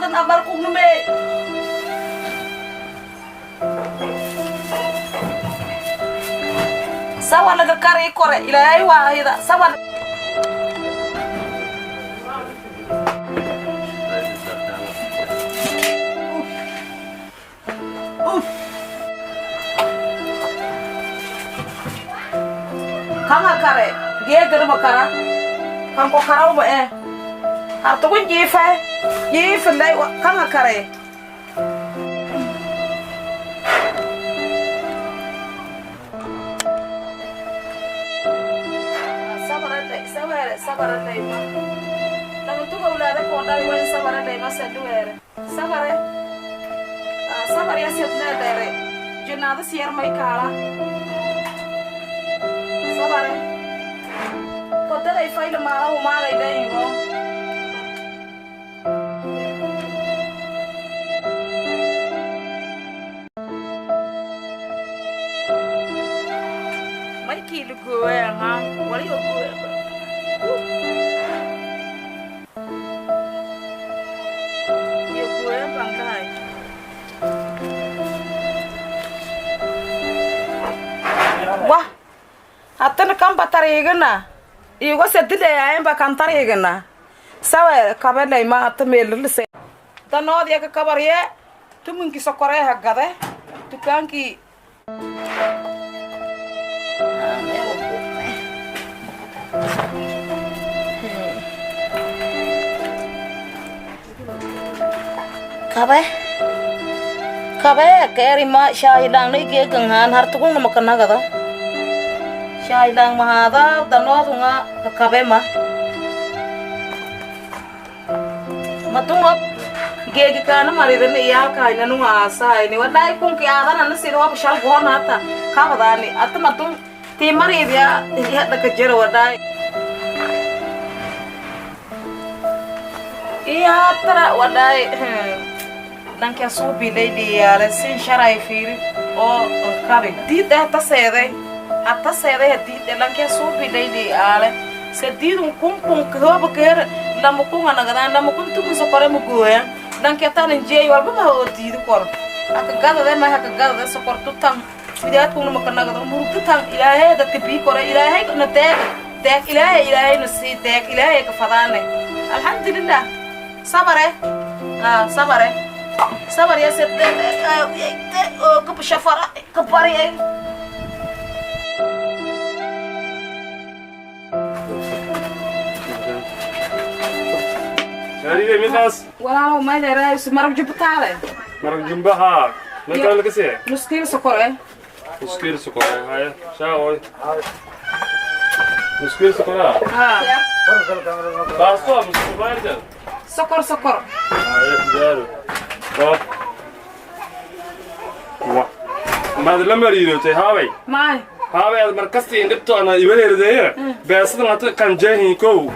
Sidan amar kugnumee. Sawa laga kari kore ilaahay waa ahida sawa. Kanga kare geegarma kara kanko karawma eh hartugun jiife jiifilay kanga kare. Jinaada siyar may kaala sabare kodaday fayla maala umaalay leeyigo. Markii la gooya ha wali oo gooya iyo gooya baan kahay. Wah, haddana kan ba tariigana iigo sadilayaayeen ba kan tariigana sawe kabelay ma hata meelalise danoodiya ka kabarye tuminkii sokoreeha gade dukaankii. Kabe kabe kerima shahilang ni ge ganghan hartukung makanagada shahilang mahada danoodunga kabe ma matunga gegi kana maridan iya kaina nunga asa ini wallahi kun ki adana na sida wa shal gona ta kabadani at matung ti maridiya ya da kajero wallahi iya tara wallahi dhanka suubi lady yaale sin sharay fiiri oo kabe diid ah ta seeday hatta seeday diid dhanka suubi lady yaale sediidun kun kun kahooba keer lama kun anagadaan lama kun tukun sokore mugoya dhanka tanan jeey walba ma oo diidi kor haka gadade ma haka gadade sokor tutan midaad kuna makanagado murugtutan ilaahay dadka bii kore ilaahay na deeg deeg ilaahay ilaahay na sii deeg ilaahay ka fadaane alxamdulilah sabare ah sabare sabar ya set ka shafara ka bari. Shaaride midaas. Walaalow mayleeraayus marag jubbataale. Maraq jumbaha meeqa laga siiyay? Nus kiilo sokor eh. Nus kiilo sokor eh, haya shaawoy nus kiilo sokor ah. Haa. Baasto ama sokor? Sokor sokor. Haya diyaaro wa wa maad la mariirotay haabay? Maay. Haabay aad markasta indhibto ana iwaleerdeeye beesadan hata kan jeehin kow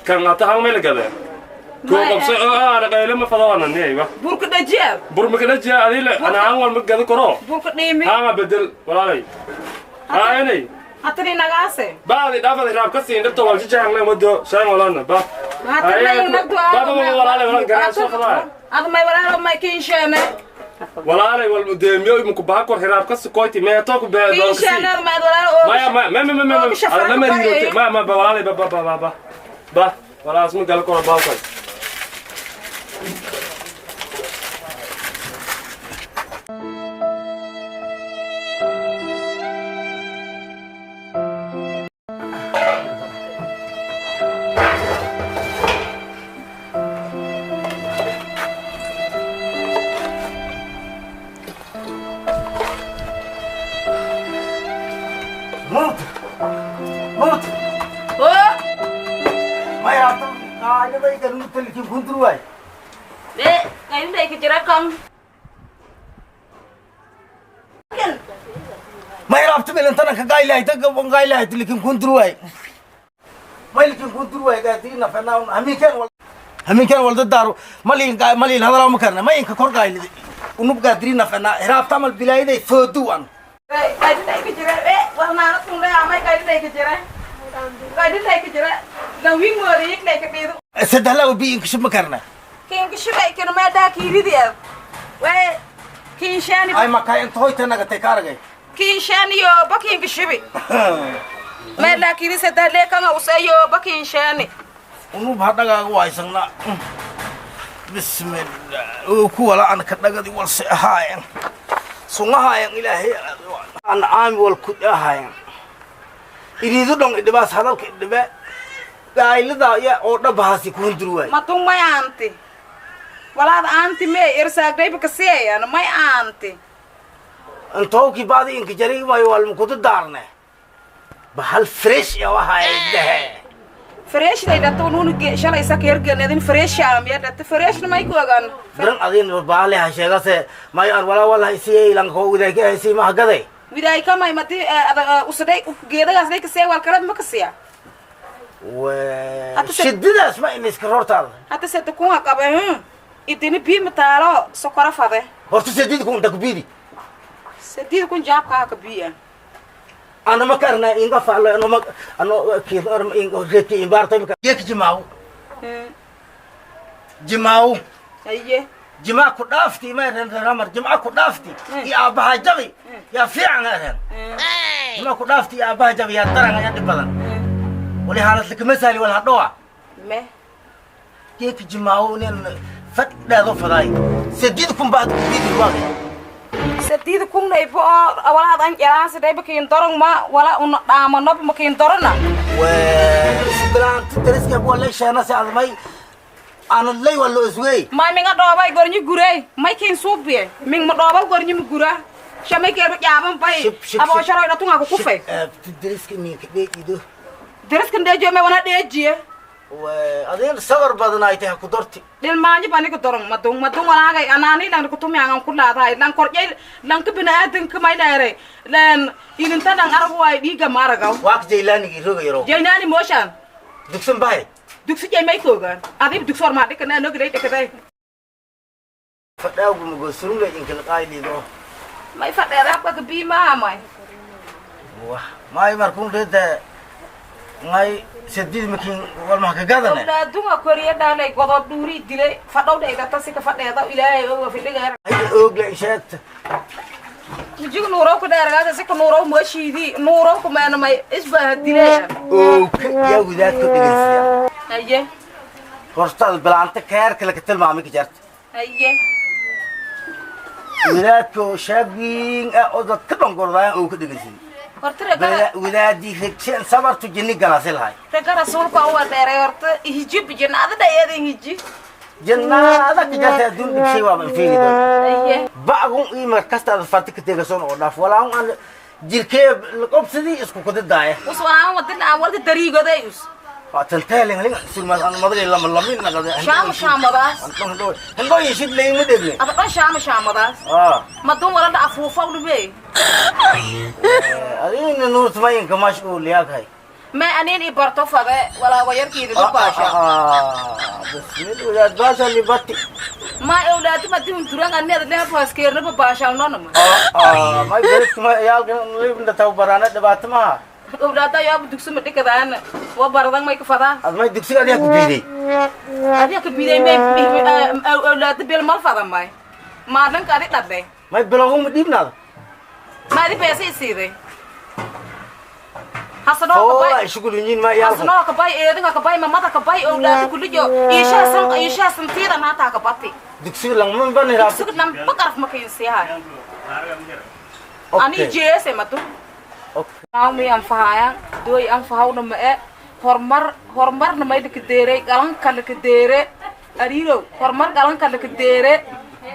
kan hata hal meel gade koo qabso oo aan qaylo ma fadawana neeyba. Burka dhajiya. Bur ma kala jiya adila ana aan wal ma gado karo. Burka dhiimi. Haa bedel walaalay haa inay hatani nagaase. Baadi dhaafada raab ka siin dhibto wal jijahan le wado shaan walana ba. Hatani nagdu. Ba ba walaalay wal garan soo fadaa. Ad may walaalo may kiinsheene. Walaalay wal deemiyo imku baa kor hiraab ka sukoyti me to ku baa. Kiinsheene may walaalo oo. Maya ma ma ma ma ma la mariirotay ma ma ba walaalay ba ba ba ba ba walaas ma gal koro baa kor. Mut! Mut! Oo. May rato kaayada ikan talikin kuntruay. Ee kaynday ka jira kan. May rato melantana ka gailay ta ka gailay talikin kuntruay. May likin kuntruay ga tina fana hamikan wal hamikan wal dadaru malin ga malin hadala ma karna may ka kor gailay unub ga dirina fana raabta mal bilayday fooduwan. Kaynday ka jira ee warnaana tunday amay kaynday ka jira kaynday ka jira lawin mooriik lay ka dhiido. Sadala bi in kishib ma karna. Kinka Bakinka shibay kana ma daa kiiridi ad. Way kiinshaani. Ay makay inta hoyta nagatay ka aragay. Kiinshaani yo bakinka shibi. Ma daa kiiridi saddex lee kanga usayo bakiinshaani. Unu bahadhagaaga waaysanna. Bismillah. Oo ku wala an ka dhagadi walse ahaayan. Sungahayan ilaahay an aami wal ku ahayan. Iriidu dhon idhibaas hadalka idhibe. Gaylida ya oo dhabahaasi ku hundur waay. Matung may aanti. Walaad aanti me irsaagdayba ka siiyayaan may aanti. Intooki baadi inka jari maayo wal mukudu daarne. Bahal fresh ya wahay dehe. Fresh day dhato nuun shalay sa keergeedin fresh am ya dhato fresh may ku ogaan. Daran adin baale ha sheegase may ar wala wala isiyay lan ko uday ka isii ma hagaday. Widaay ka may mati usaday geedagaas day ka siya wal kala ma ka siya. Shididaas ma in iska roortaada. Hata seta kun qabe idini bi mataalo sokora fade. Horta sidid kun ta kubidi. Sidid kun jaabka ka biya. Ana ma karna inga faalo ano ma ano ki inga reti imbarto ka yek jimaaw. Jimaaw. Aye. Jimaa ku dhaafti ma ran ramar jimaa ku dhaafti i aabaha jabi ya fiican ran. Jimaa ku dhaafti i aabaha jabi ya daran ya dhib badan. Wali haalad lakama saali wal hadhowa. Me. Yek jimaaw nin fadhaado faday. Sidid kun baad ku bidi waagi. Sidid kun nay bo walaad an yaraan siday bakiin dorong ma wala un dhaama nob makiin dorona. Wee isbilaanta dariska wala sheena si admay ana lay wala isweey. Ma minga dhoobay gornyi gurey may kiin suubiye ming ma dhooba gornyi mu gura shamay keeru jaaban bay abo sharoy dhatunga ku kufay. Dariska ninka dheejido. Dariska dheejiyo me wana dheejiye. Wee adeen sawir badan ay tahay ku dorti. Dhilmaanyo bani ku dorong madung madung walaagay anaani lan ku tumyangan ku laadahay lan korjay lan ka biniaadanka may dheere lan ilinta lan arag waay dhiiga maaragaw. Waak jeylaanigi roga yaro. Jeylaani mooshaan. Dugsan bahay. Dugsi jey may koogaan adiib dugsi hor maa dhikana nogilay dhikaday. Fadhaagu mugo surunga inkala qaaylido. May fadheeda habka ka bii maaha may. Wah may markuun reeda ngay sidid makin wal ma ka gadane. Awlaadunga koriya dhalay godob dhuuri dilay fadhow dhayda tasi ka fadheeda ilaahay oo fadhiga. Ay ogle sheegta. Mijigu nuurow ku dheeragaada si ku nuurow mooshiidi nuurow ku meena may isbaa dilay. Oo yaa wadaad ku dhigaysiya. Aye. Hortaad bilaanta keerka la ka tilmaamay ka jarta. Aye. Wadaadku sheegin oo dadka dhongordaan oo ku dhigaysiya. Horta ragga wadaadii ragsan sabartu jinni galaasay lahay. Ragga rasuulku waa dheeray horta hijib jinnaada dhayeedan hiji. Jinnaada ka jarta adduun dhibshay waa man fiiri doon. Aye. Bacgun ii markasta aad farti ka tegasoon oo dhaaf walaa aan jirkee qobsadii isku kuda daaya. Us waan wadin aan walka dariigoday us. Waa tanteelin halin sulmaad aan madalay lama lamin naqada. Shaam shaamadaas. Hando yishid leeyma dhegne. Aba dhan shaam shaamadaas. Ah. Madun wala dha afuufa u dhibay. Adiina nuur tumayin ka mashquul yaakay. Ma aniin i barto fade wala wayarkiida ma baasha. Bismillah wadaad baasha li batti. Ma awlaadi ma dib turan anada leha faaskeerna ba baasha noonama. Ah ma garis ma yaalkan leebna tababarana dhibaato ma. Awlaada yaa dugsi ma dhikadaan waa baradan may ka fadaa. Ad may dugsiga adiga ku biiday. Adiga ka biiday may awlaada bil mal fadan may. Maadanka adi dhadhay. May bilowgu ma dhiibnaada. Ma adi beesa isiiday. Hasanoo ka bay. Oo shukul injin ma yaalkan. Hasanoo ka bay eedaga ka bay mamada ka bay awlaada kulliyo iisha san iisha santiida maanta ka bati. Dugsiga langman ban hiraab. Dugsiga lamba qaraf ma keensiyaha. Ani jeese madu. Maami anfahaya dooy anfahawna ma ee horumar horumarna may laka deeray qalanka laka deere ariirow horumar qalanka laka deere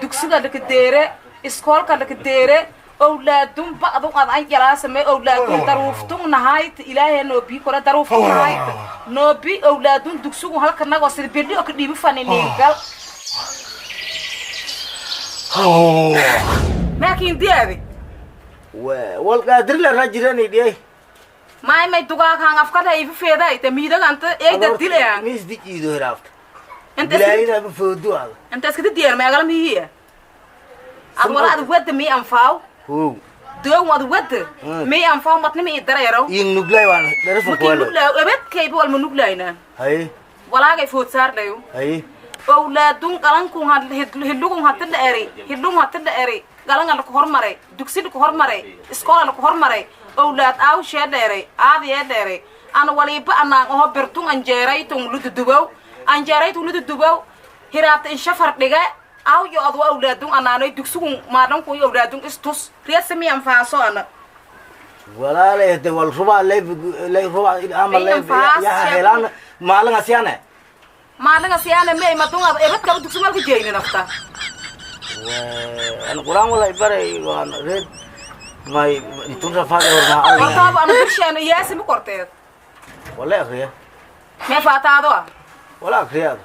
dugsiga laka deere iskoolka laka deere awlaadun ba'du ad an yalaasame awlaadun daruuftun nahayt ilaahay noobi kore daruuftun nahayt noobi awlaadun dugsigu halka nagoo sida berli oo ka dhiibi faniniingal maakiin diyaadi wal qaadir la rajiranay dhiyay. May may dugaaghaan afkada ifa feeday ta miidaganta eegda dilayaan. Mis dijiido hiraafta. Inta bilaayina ba foodu aad. Inta iska diyaar ma agala mihiya. Ad wala ad wada mi anfaaw. Hoo. Doon wad wada mi anfaaw matni mi dareero. In nuglay waan darafan ku wala. Nuglay ebed kayba wal ma nuglayna. Hay. Walaagay food saar dhayo. Hay. Owlaadun qalankun hillugum hata la eri, hillugum hata la eri, qalanga laku hormaray, dugsi laku hormaray, iskoola laku hormaray, owlaad aawshee dheeray, aadiyee dheeray. Ana waliiba anaan oho bertun anjeeraytun lududubow, anjeeraytun lududubow, hiraabta inshafar dhige awyo adwa owlaadun anaanoy dugsigun maadhankuy owlaadun istus riyasami anfaaso ana. Walaalay de wal ruba lay lay ruba ama lay ya helaan maalin asiyane. Maalinga siyaana mey madun ad ebad kaba dugsi malka jeyni nafta. An quraan wala ibaray waan reed may intun rafaad hor ma arag. Hortaaba ana bulsheena yaasimi korteed. Wala akhriya. Mee faataado ah? Wala akhriya.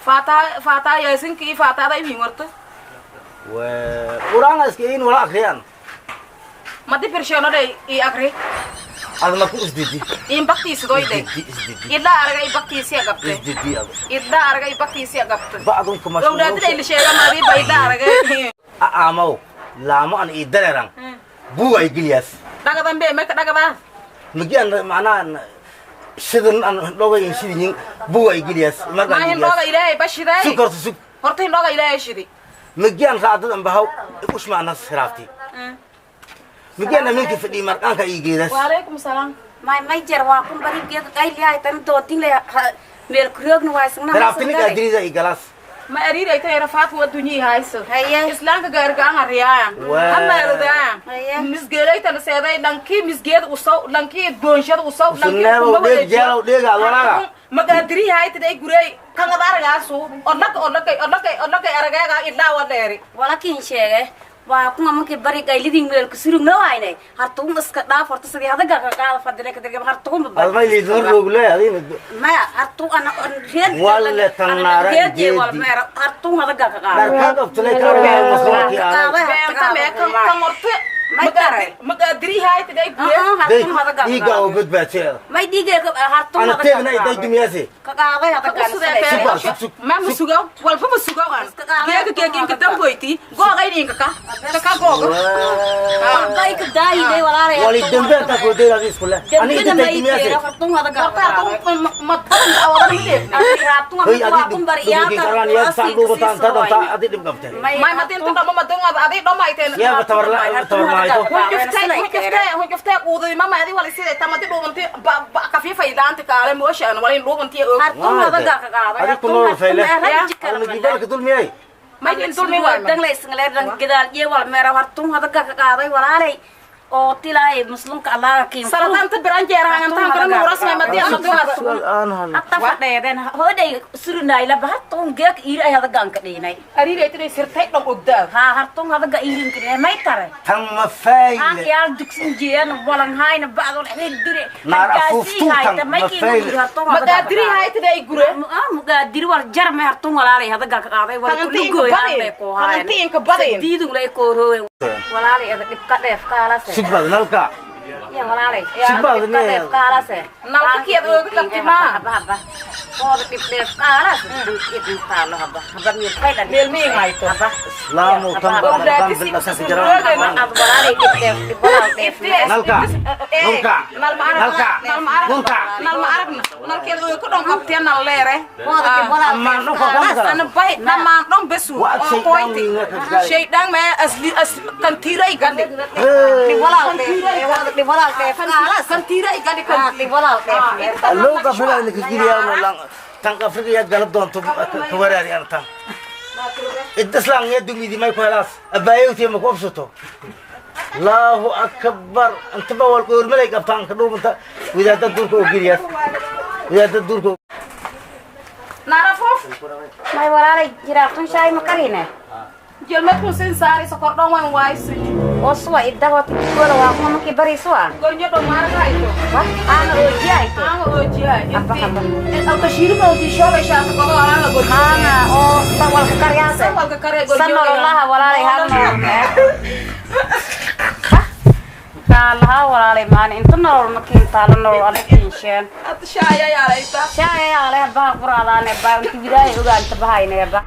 Faataa faataa yaasinka iyo faataada imiin warta. Wa quraan iska in wala akhriyaan. Madi birsheeno dhay i akri. Ad ma ku isdidi. In baktiisidoy dhay. Isdidi, isdidi. Idlaa araga i baktiisiya gabte. Isdidi ad. Idlaa araga i baktiisiya gabte. Bacdun kuma. Owlaadida ila sheega maadiiba idlaa araga. Aamaw laamo an ii dareeran buug ay geliyaas. Dhagadan be meka dhagadaa. Magi an macnaha sidan an dhoga in sidin buug ay geliyaas markaan Maa hindhooga ilaahay ba shiday. Sug horta, sug. Horta hindhooga ilaahay shidi. Magi an raacdad an bahaw ushmaana siraafti magi an aminka fadhi marqaanka ii geedaas. Waalaykum salaam. May may jar waa kun bari geed qayliyahay tan doodin le meel kuroogna waa isna. Siraafti ninka adiriida ii galaas. Ma ariiray tay rafaadku adduunyii hayso. Haye. Islaanka gaargaan arriyaaya. Waa. Hamaaladaaya. Haye. Misgeelayta la seeday dhankii misgeed usaw, dhankii goonshada usaw. Usuneebow dheeg jeelow dheegaad walaaga. Magaadiri haytid ay gurey kangad aragaasu odhaka odhakay odhakay odhakay aragaaga ilaa wa dheeri. Walakin sheege waa kun markii bari qaylidin meel ku surugna waynay hartuun iska dhaaf horta sidii hadaga ka qaada fadile ka dirgam hartuun ba. Admay liidon roogle adina. Maya hartuun ana reed. Walle tannaara. Reed wal jeedi. Meera hartuun hadaga ka qaada. Dharkaan qabtulay ka argaya masruurkii aaday. Beenta mee kan kan horte. May taray. Magaadiri haytid ay gurey. Hartuun hadaga. Dhiigga oo badbaadseeda. May dhiiga hartuun. Ana teegna iday dumiyaase. Ka qaaday hadaga. Sug, sug, sug. Ma ma sugaw walba ma sugaw an geega geega inka damboyti googa inka ka ka googa. Bay ka daayiday walaalay. Wali dambe intaa koo deeraadi isku leh aniga dambena iday may dumiyaase. keeno hartuun hadaga. Hoy adi dhibkii garaan yaa saan dhuubataan tadanta adi dhib qabtay. May madinta dhamo madungaad adi dhomayteen. Yaaba tabar la tabar maayo. Hunjuftee quuday mama adi wali siday tamadi dhuubanti kafiifay laanti kaale mooshaan walin dhuubanti og. Adi ku nool fayle alma gibalka dulmiyay. May in dulmi waay. Dangle isngaleer dan gadaal iyo wal meera hartuun hadaga ka qaaday walaalay oo tilaahay muslimka allaha kiin. Salatanta biranjeer hangantaan kana nuurasmay madi ama dungaad. Aan hal. Hatta fadheedeen hooday surunay laba hartuun geek iiri ay hadagaan ka dhiinay. Ariiray tiray sirtay dham ogdaa. Haa hartuun hadaga iirin ka dhiinay may tare. Tan ma fayle. Aan yaal dugsin jeeyaan walan hayna bacdol xid dire. Naar afuuftuutan ma fayle. Magaadiri haytid ay gure. Mugaadiri wal jarme hartuun walaalay hadaga ka qaaday wal Kanganti inka kullu gooy badin. ay ko haayeen. Kanganti inka badin. Diidung lay kooroowe walaalay ada dhib ka dheef kaalase. Sug baad nalka. Ya walaalay. Sug baad dhib ka dheef kaalase. Nalka kiyaad ooga qabti maa. Haba haba hooda dhib dheef kaalase dhib taalo haba haba meel faydan. Meel miin hayto. Haba. Islaamu tan badan bil dhaqan jiraan. Ad walaalay dhib dheef dhib walaal dheef. Nalka. Nalka. Nalka. Nalka. Nalma aragna nalkeed ooga ku dhon qabtee nal leere. Hooda dhib walaal Ammaan dheef dhulka kaalase. kama ana bay dhammaan dhon besu. Waa Oo shaydaan qoyti. wiina ka gaay. Shaydaan ma asli as kantiiray gadhi. Dhib walaal dheef hooda dhib walaal dheef kaalase. Kantiiray gadhi. Ah, dhib walaal dheef. Allow qafila in ka giliyaa lan tan qafriga yaa galab doonto ka waraari ana tan idislaan yaa dumidi may ku helaas abaayowtii ma ku obsato. Allahu akbar, intaba wal qoormalay qabtaan ka dhuumanta wadaadda duurka oo geliyaas wadaadda duurka. Naarafuuf. May walaalay jiraaqtun shaay ma karine. Jelmad kun sin saari sokor dhon waan waaysi. Oo suwa idda hoota jikooda waa kuma markii bari suwa. Gornyo dhon maaragayto. Wah aana oojiyaayto. Aanga oojiyaay. Haba, haba. Alka shiirima oo shoogay shaata godo aanga gornyo. Aana oo sawalka karyaase. Sawalka karee gornyo. Sanololaha walaalay hal nolol taalaha walaalay maani inta nolol makiin taalo nolol ana kiinsheen. Hadda shaaya yaalayta. Shaaya yaalay habaa quraadaane baa inta widaaya ogaanta bahayne ba.